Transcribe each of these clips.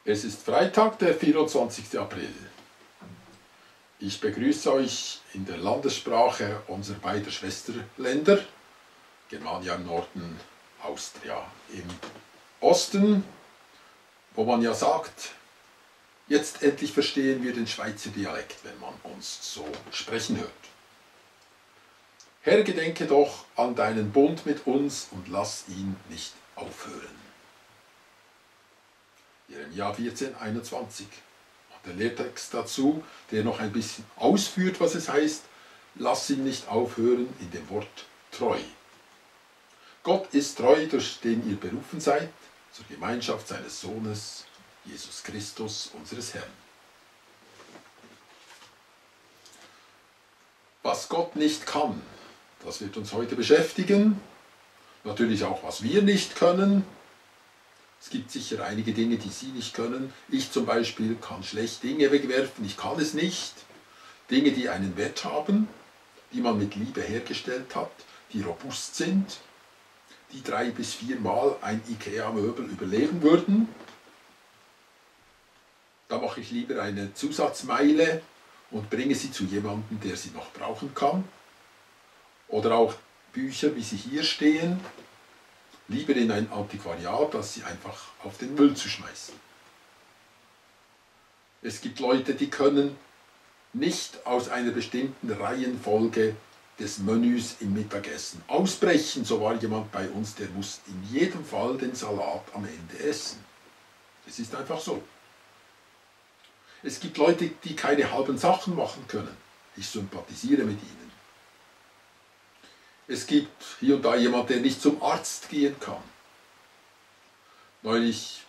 Es ist Freitag, der 24. April. Ich begrüße euch in der Landessprache unserer beiden Schwesterländer, Germania im Norden, Austria im Osten, wo man ja sagt, jetzt endlich verstehen wir den Schweizer Dialekt, wenn man uns so sprechen hört. Herr, gedenke doch an deinen Bund mit uns und lass ihn nicht aufhören. Jeremia 14, 21. Und der Lehrtext dazu, der noch ein bisschen ausführt, was es heißt, lass ihn nicht aufhören in dem Wort treu. Gott ist treu, durch den ihr berufen seid, zur Gemeinschaft seines Sohnes, Jesus Christus, unseres Herrn. Was Gott nicht kann, das wird uns heute beschäftigen. Natürlich auch, was wir nicht können. Es gibt sicher einige Dinge, die Sie nicht können. Ich zum Beispiel kann schlecht Dinge wegwerfen, ich kann es nicht. Dinge, die einen Wert haben, die man mit Liebe hergestellt hat, die robust sind, die 3 bis 4 Mal ein IKEA-Möbel überleben würden. Da mache ich lieber eine Zusatzmeile und bringe sie zu jemandem, der sie noch brauchen kann. Oder auch Bücher, wie sie hier stehen, lieber in ein Antiquariat, als sie einfach auf den Müll zu schmeißen. Es gibt Leute, die können nicht aus einer bestimmten Reihenfolge des Menüs im Mittagessen ausbrechen. So war jemand bei uns, der muss in jedem Fall den Salat am Ende essen. Es ist einfach so. Es gibt Leute, die keine halben Sachen machen können. Ich sympathisiere mit ihnen. Es gibt hier und da jemand, der nicht zum Arzt gehen kann. Neulich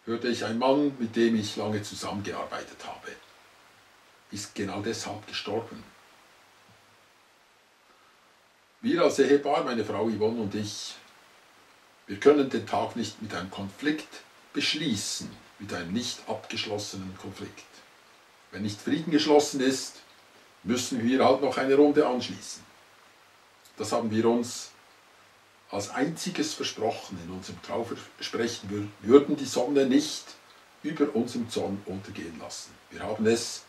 hörte ich einen Mann, mit dem ich lange zusammengearbeitet habe, ist genau deshalb gestorben. Wir als Ehepaar, meine Frau Yvonne und ich, wir können den Tag nicht mit einem Konflikt beschließen, mit einem nicht abgeschlossenen Konflikt. Wenn nicht Frieden geschlossen ist, müssen wir halt noch eine Runde anschließen. Das haben wir uns als einziges versprochen in unserem Trauversprechen. Wir würden die Sonne nicht über unserem Zorn untergehen lassen. Wir haben es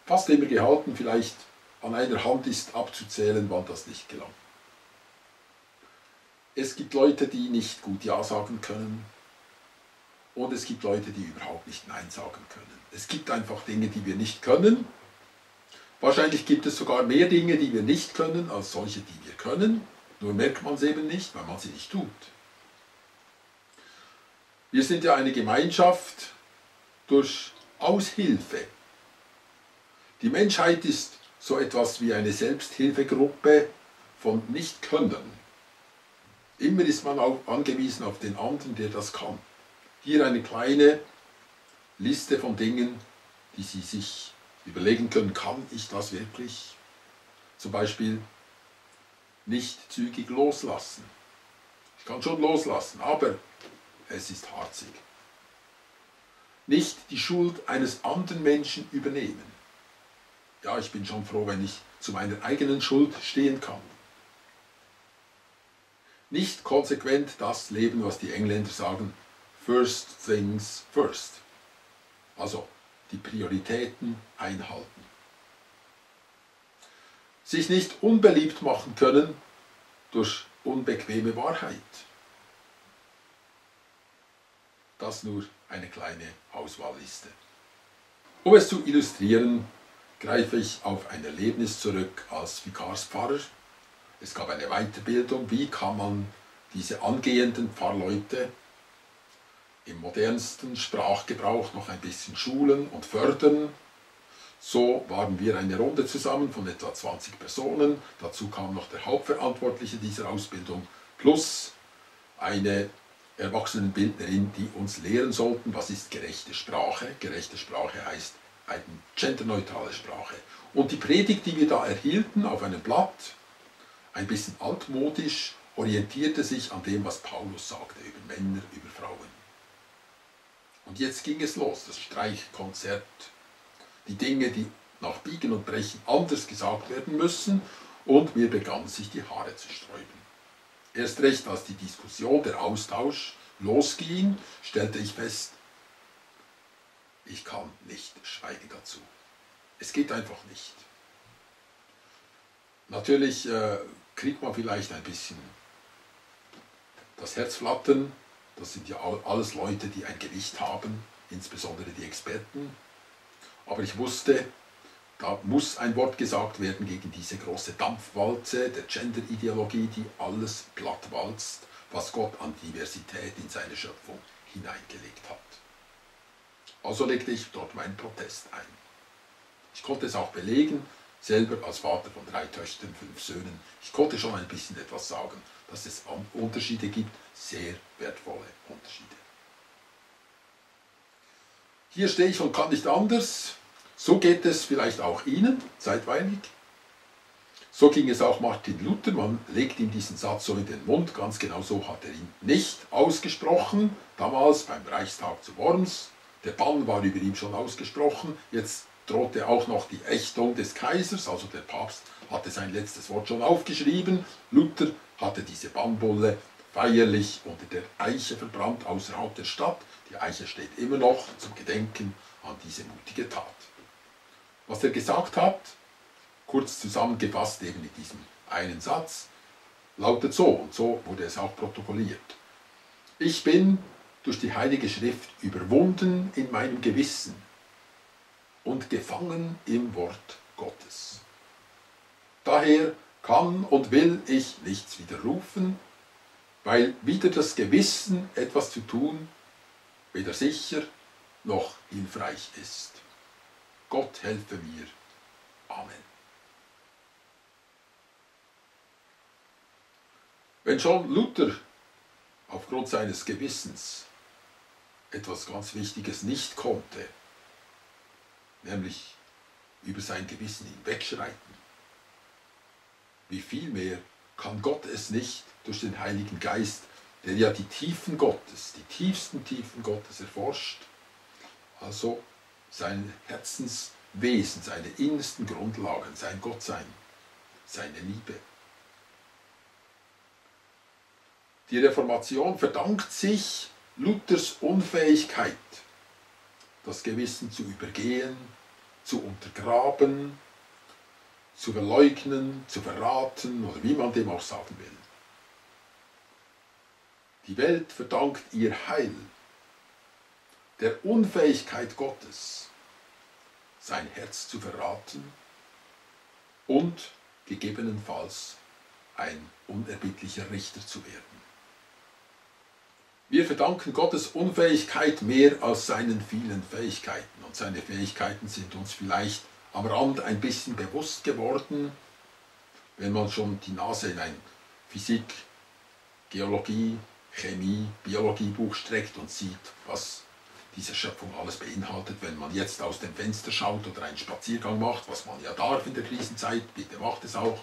fast immer gehalten, vielleicht an einer Hand ist abzuzählen, wann das nicht gelang. Es gibt Leute, die nicht gut Ja sagen können und es gibt Leute, die überhaupt nicht Nein sagen können. Es gibt einfach Dinge, die wir nicht können. Wahrscheinlich gibt es sogar mehr Dinge, die wir nicht können, als solche, die wir können. Nur merkt man es eben nicht, weil man sie nicht tut. Wir sind ja eine Gemeinschaft durch Aushilfe. Die Menschheit ist so etwas wie eine Selbsthilfegruppe von Nichtkönnern. Immer ist man auch angewiesen auf den anderen, der das kann. Hier eine kleine Liste von Dingen, die Sie sich überlegen können, kann ich das wirklich? Zum Beispiel nicht zügig loslassen. Ich kann schon loslassen, aber es ist harzig. Nicht die Schuld eines anderen Menschen übernehmen. Ja, ich bin schon froh, wenn ich zu meiner eigenen Schuld stehen kann. Nicht konsequent das leben, was die Engländer sagen, first things first. Also die Prioritäten einhalten. Sich nicht unbeliebt machen können durch unbequeme Wahrheit. Das nur eine kleine Auswahlliste. Um es zu illustrieren, greife ich auf ein Erlebnis zurück als Vikarspfarrer. Es gab eine Weiterbildung, wie kann man diese angehenden Pfarrleute im modernsten Sprachgebrauch noch ein bisschen schulen und fördern. So waren wir eine Runde zusammen von etwa 20 Personen. Dazu kam noch der Hauptverantwortliche dieser Ausbildung plus eine Erwachsenenbildnerin, die uns lehren sollten, was ist gerechte Sprache. Gerechte Sprache heißt eine genderneutrale Sprache. Und die Predigt, die wir da erhielten auf einem Blatt, ein bisschen altmodisch, orientierte sich an dem, was Paulus sagte über Männer, über Frauen. Und jetzt ging es los, das Streichkonzert, die Dinge, die nach Biegen und Brechen anders gesagt werden müssen, und mir begannen sich die Haare zu sträuben. Erst recht, als die Diskussion, der Austausch losging, stellte ich fest, ich kann nicht schweigen dazu. Es geht einfach nicht. Natürlich kriegt man vielleicht ein bisschen das Herzflattern. Das sind ja alles Leute, die ein Gewicht haben, insbesondere die Experten. Aber ich wusste, da muss ein Wort gesagt werden gegen diese große Dampfwalze der Gender-Ideologie, die alles plattwalzt, was Gott an Diversität in seine Schöpfung hineingelegt hat. Also legte ich dort meinen Protest ein. Ich konnte es auch belegen, selber als Vater von 3 Töchtern, 5 Söhnen. Ich konnte schon ein bisschen etwas sagen, dass es Unterschiede gibt, sehr wertvolle Unterschiede. Hier stehe ich und kann nicht anders. So geht es vielleicht auch Ihnen, zeitweilig. So ging es auch Martin Luther. Man legt ihm diesen Satz so in den Mund. Ganz genau so hat er ihn nicht ausgesprochen. Damals beim Reichstag zu Worms. Der Bann war über ihm schon ausgesprochen. Jetzt drohte auch noch die Ächtung des Kaisers. Also der Papst hatte sein letztes Wort schon aufgeschrieben. Luther hatte diese Bannbulle feierlich unter der Eiche verbrannt, außerhalb der Stadt. Die Eiche steht immer noch zum Gedenken an diese mutige Tat. Was er gesagt hat, kurz zusammengefasst eben mit diesem einen Satz, lautet so, und so wurde es auch protokolliert. Ich bin durch die Heilige Schrift überwunden in meinem Gewissen und gefangen im Wort Gottes. Daher kann und will ich nichts widerrufen, weil wider das Gewissen etwas zu tun weder sicher noch hilfreich ist. Gott helfe mir. Amen. Wenn schon Luther aufgrund seines Gewissens etwas ganz Wichtiges nicht konnte, nämlich über sein Gewissen hinwegschreiten, wie viel mehr kann Gott es nicht durch den Heiligen Geist, der ja die Tiefen Gottes, die tiefsten Tiefen Gottes erforscht, also sein Herzenswesen, seine innersten Grundlagen, sein Gottsein, seine Liebe. Die Reformation verdankt sich Luthers Unfähigkeit, das Gewissen zu übergehen, zu untergraben, zu verleugnen, zu verraten oder wie man dem auch sagen will. Die Welt verdankt ihr Heil der Unfähigkeit Gottes, sein Herz zu verraten und gegebenenfalls ein unerbittlicher Richter zu werden. Wir verdanken Gottes Unfähigkeit mehr als seinen vielen Fähigkeiten. Und seine Fähigkeiten sind uns vielleicht am Rand ein bisschen bewusst geworden, wenn man schon die Nase in ein Physik, Geologie, Chemie, Biologiebuch streckt und sieht, was diese Schöpfung alles beinhaltet. Wenn man jetzt aus dem Fenster schaut oder einen Spaziergang macht, was man ja darf in der Krisenzeit, bitte macht es auch.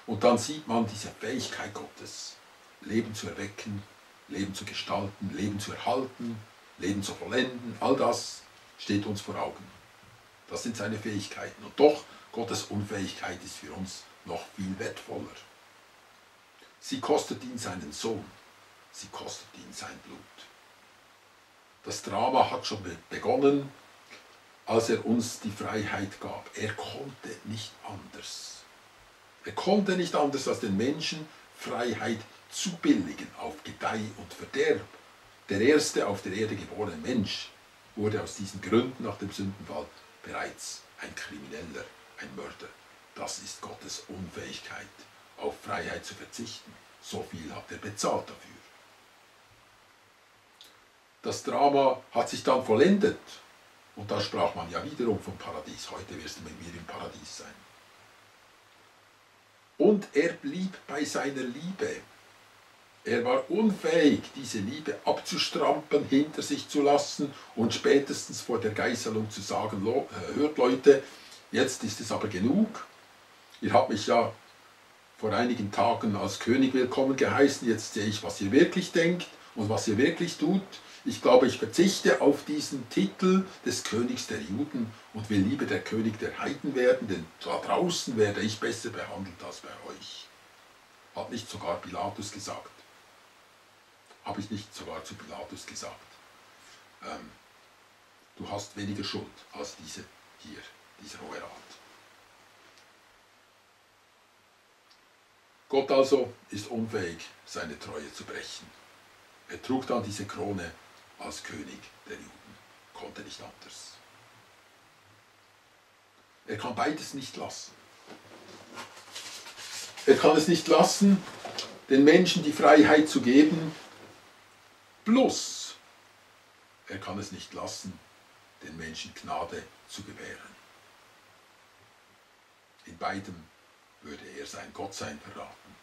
Und dann sieht man diese Fähigkeit Gottes, Leben zu erwecken, Leben zu gestalten, Leben zu erhalten, Leben zu vollenden. All das steht uns vor Augen. Das sind seine Fähigkeiten. Und doch, Gottes Unfähigkeit ist für uns noch viel wertvoller. Sie kostet ihn seinen Sohn. Sie kostet ihn sein Blut. Das Drama hat schon begonnen, als er uns die Freiheit gab. Er konnte nicht anders. Er konnte nicht anders, als den Menschen Freiheit zu billigen auf Gedeih und Verderb. Der erste auf der Erde geborene Mensch wurde aus diesen Gründen nach dem Sündenfall bereits ein Krimineller, ein Mörder. Das ist Gottes Unfähigkeit, auf Freiheit zu verzichten. So viel hat er bezahlt dafür. Das Drama hat sich dann vollendet. Und da sprach man ja wiederum vom Paradies. Heute wirst du mit mir im Paradies sein. Und er blieb bei seiner Liebe. Er war unfähig, diese Liebe abzustrampeln, hinter sich zu lassen und spätestens vor der Geißelung zu sagen, hört Leute, jetzt ist es aber genug. Ihr habt mich ja vor einigen Tagen als König willkommen geheißen, jetzt sehe ich, was ihr wirklich denkt und was ihr wirklich tut. Ich glaube, ich verzichte auf diesen Titel des Königs der Juden und will lieber der König der Heiden werden, denn da draußen werde ich besser behandelt als bei euch. Hat nicht sogar Pilatus gesagt. Habe ich nicht sogar zu Pilatus gesagt. du hast weniger Schuld als dieser Hohe Rat. Gott also ist unfähig, seine Treue zu brechen. Er trug dann diese Krone als König der Juden, konnte nicht anders. Er kann beides nicht lassen. Er kann es nicht lassen, den Menschen die Freiheit zu geben, plus er kann es nicht lassen, den Menschen Gnade zu gewähren. In beidem würde er sein Gottsein verraten,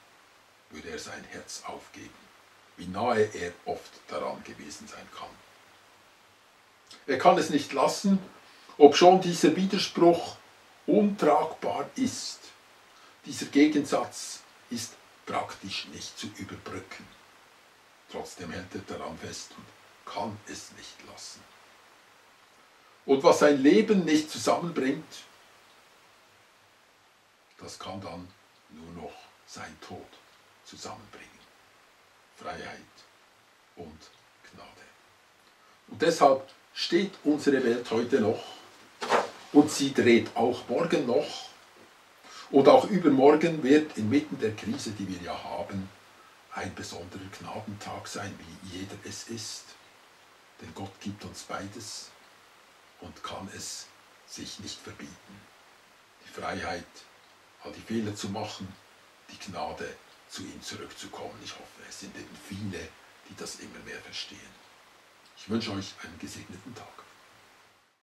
würde er sein Herz aufgeben, wie nahe er oft daran gewesen sein kann. Er kann es nicht lassen, obschon dieser Widerspruch untragbar ist. Dieser Gegensatz ist praktisch nicht zu überbrücken. Trotzdem hält er daran fest und kann es nicht lassen. Und was sein Leben nicht zusammenbringt, das kann dann nur noch sein Tod zusammenbringen. Freiheit und Gnade. Und deshalb steht unsere Welt heute noch und sie dreht auch morgen noch. Und auch übermorgen wird inmitten der Krise, die wir ja haben, ein besonderer Gnadentag sein, wie jeder es ist. Denn Gott gibt uns beides und kann es sich nicht verbieten. Die Freiheit, all die Fehler zu machen, die Gnade, zu ihm zurückzukommen. Ich hoffe, es sind eben viele, die das immer mehr verstehen. Ich wünsche euch einen gesegneten Tag.